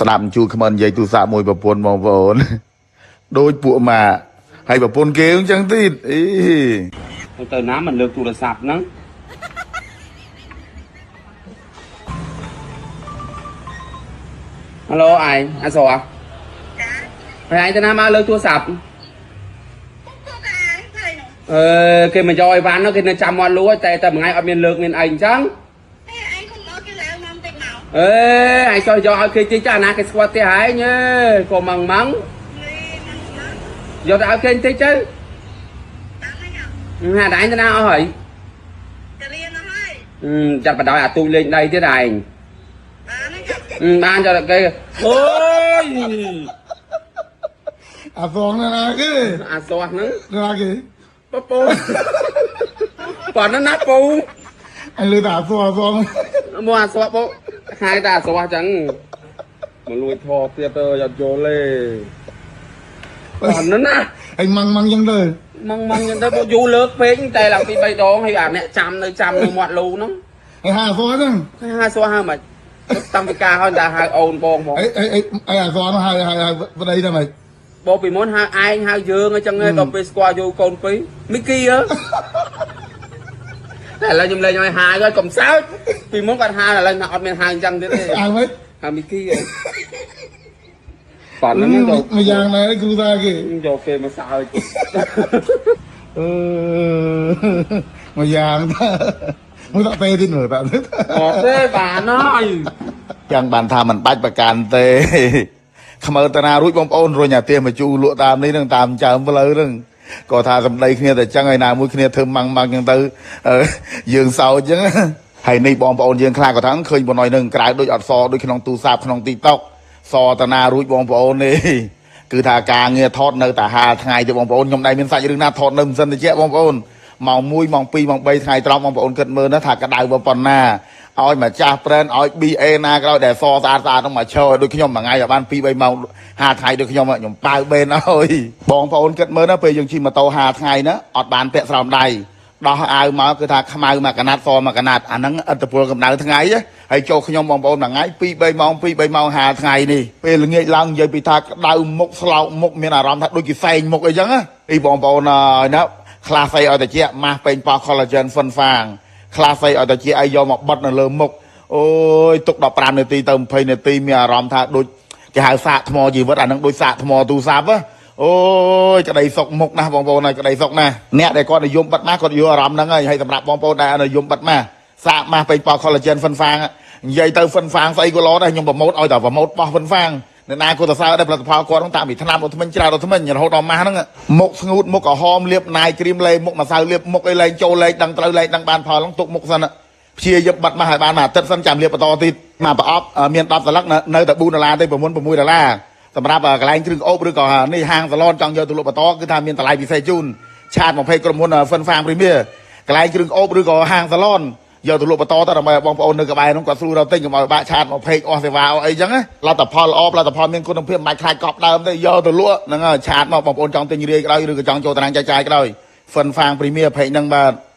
ស្ដាប់ជួខ្មិននិយាយទូរស័ព្ទមួយប្រពន្ធបងប្អូន ដូចពួកម៉ាក់ហើយប្រពន្ធគេអញ្ចឹងទៀតអី ទៅណាមិនលើកទូរស័ព្ទហ្នឹងហៅឡូឯងអាស្រស់ហើយឯងទៅណាមកលើកទូរស័ព្ទអឺគេមកយកអីវ៉ាន់នោះគេនៅចាំមាត់លួចតែតែមួយថ្ងៃអត់មានលើកមានអីអញ្ចឹងអេឯងចុះយកឲ្យគេជិះចាណាគេស្គាល់ផ្ទះឯងអើយកុំម៉ងម៉ងយកទៅឲ្យគេបន្តិចទៅហាតែឯងទៅណាអស់ហើយចាត់បដ ாய் អាទូចលេងដីទៀតឯងបានចុះគេអូយ អាសងណាគេ អាសោះហ្នឹង ណាគេ ពពូប៉ុណ្ណឹងណាពូ អញលើតែអាសងអាសង មកអាសោះពូហៅតែអាសោះអញ្ចឹងមកលួចថតទៀតទៅអត់យល់ទេប៉ុណ្ណឹងណា អញម៉ងម៉ងចឹងទៅ ម៉ងម៉ងចឹងទៅពូយូរលើកពេកតែឡើងពី3ដងហើយអាអ្នកចាំនៅចាំនៅមាត់លូហ្នឹង អញហៅអាសងហ្នឹង ហៅសោះហៅមិនតាំងពីការហើយតែហៅអូនបងហ្មង អីអីអីអាសងហៅហៅហៅប្តីទៅម៉េច បងពីមុនហៅឯងហៅយើងអញ្ចឹងដល់ពេលស្គាល់យូរកូនពីរមីគីហ៎តែឥឡូវខ្ញុំលេងឲ្យហៅហើយកុំសើចពីមុនគាត់ហៅឥឡូវអត់មានហៅអញ្ចឹងទៀតទេ ហៅម៉េច ហៅមីគីហ៎ប៉ណ្ណឹងទៅ មួយយ៉ាងដែរគ្រូតាគេ យកគេមកសើច អឺមួយយ៉ាងទៅមួយដាក់ពេលទៀតមើលបាទ អត់ទេបានហើយ ចឹងបានថាมันបាច់ប្រកាន់ទេខ្មើតាណារួចបងប្អូនរុញអាទៀមកជូរលក់តាមនេះនឹងតាមចើមផ្លូវនឹងក៏ថាសម្ដីគ្នាតែចឹងហើយណាមួយគ្នាធ្វើម៉ាំងម៉ាំងចឹងទៅអឺយើងសោចចឹងហើយនេះបងប្អូនយើងខ្លះក៏ថាឃើញបងណយនឹងក្រៅដូចអត់សដូចក្នុងទូរស័ព្ទក្នុង TikTok សតាណារួចបងប្អូននេះគឺថាការងារថតនៅតែហាលថ្ងៃទេបងប្អូនខ្ញុំដែរមានសាច់រឿងណាថតនៅមិនសិនតិចបងប្អូនម៉ោង1ម៉ោង2ម៉ោង3ថ្ងៃត្រង់បងប្អូនគិតមើលណាថាក្តៅប៉ុណ្ណាឲ្យម្ចាស់ប្រេនឲ្យ BA ណាក៏ដោយដែលសស្អាតស្អាតហ្នឹងមកឈរឲ្យដូចខ្ញុំមួយថ្ងៃឲ្យបាន2 3ម៉ោង5ថ្ងៃដូចខ្ញុំខ្ញុំប៉ាវបេនឲ្យបងប្អូនគិតមើលណាពេលយើងជិះម៉ូតូ5ថ្ងៃណាអត់បានពាក់ស្រោមដៃដោះអាវមកគឺថាខ្មៅមកកណាត់សមកកណាត់អាហ្នឹងឥទ្ធិពលកម្ដៅថ្ងៃហើយចូលខ្ញុំបងប្អូនមួយថ្ងៃ2 3ម៉ោង2 3ម៉ោង5ថ្ងៃនេះពេលល្ងាចឡើងនិយាយពីថាក្តៅមុខស្លោកមុខមានអារម្មណ៍ថាដូចគេសែងមុខអីចឹងណាអីបងប្អូនហើយណាខ្លះស្អីឲ្យតែជាម៉ាស់ពេញប៉ោះ collagen ហ្វិនហ្វាងខ្លះស្អីឲ្យតែជាឲ្យយកមកបិទនៅលើមុខអូយទុក15នាទីទៅ20នាទីមានអារម្មណ៍ថាដូចគេហៅសាកថ្មជីវិតអាហ្នឹងដូចសាកថ្មទូរស័ព្ទអូយក្តីសុកមុខណាស់បងប្អូនហើយក្តីសុកណាស់អ្នកដែលគាត់និយមបិទម៉ាស់គាត់យល់អារម្មណ៍ហ្នឹងហើយហើយសម្រាប់បងប្អូនដែលនិយមបិទម៉ាស់សាកម៉ាស់ពេញប៉ោះ collagen ហ្វិនហ្វាងនិយាយទៅហ្វិនហ្វាងស្អីក៏ល្អដែរខ្ញុំប្រម៉ូតឲ្យតែប្រម៉ូតប៉ោះហ្វិនហ្វាងអ្នកណាក៏ទៅសើដែរផលិតផលគាត់ហ្នឹងតាំងពីឆ្នាំដល់ថ្មិញច្រើនដល់ថ្មិញរហូតដល់ម៉ាស់ហ្នឹងមុខស្ងួតមុខក្រហមលាបណាយគ្រីមលេមុខម្សៅលាបមុខអីលែងចូលលែងដឹងត្រូវលែងដឹងបានផលហ្នឹងទុកមុខសិនព្យាយាមបិទម៉ាស់ឲ្យបានមួយអាទិត្យសិនចាំលាបបន្តទៀតមកប្រអប់មាន10សន្លឹកនៅតែ4ដុល្លារទេ9 6ដុល្លារសម្រាប់កន្លែងគ្រឿងអូបឬក៏នេះហាងសាឡនចង់យកទៅលក់បន្តគឺថាមានតម្លៃពិសេសជូនឆាត20ក្រុមហ៊ុនហ្វិនហ្វាងព្រីមៀកន្លែងគ្រឿងអូបឬក៏ហាងសាឡនយកទៅលក់បន្តទៅដើម្បីឲ្យបងប្អូននៅក្បែរនោះគាត់ស្រួលរកទិញកុំឲ្យបាក់ឆាតមកពេកអស់សេវាអស់អីចឹងណាលទ្ធផលល្អផលិតផលមានគុណភាពមិនបាច់ខ្លាចកប់ដើមទេយកទៅលក់ហ្នឹងហើយឆាតមកបងប្អូនចង់ទិញរាយក៏ដោយឬក៏ចង់ចូលតារាងចែកចាយក៏ដោយហ្វិនហ្វាងព្រីមៀពេកហ្នឹងបាទ។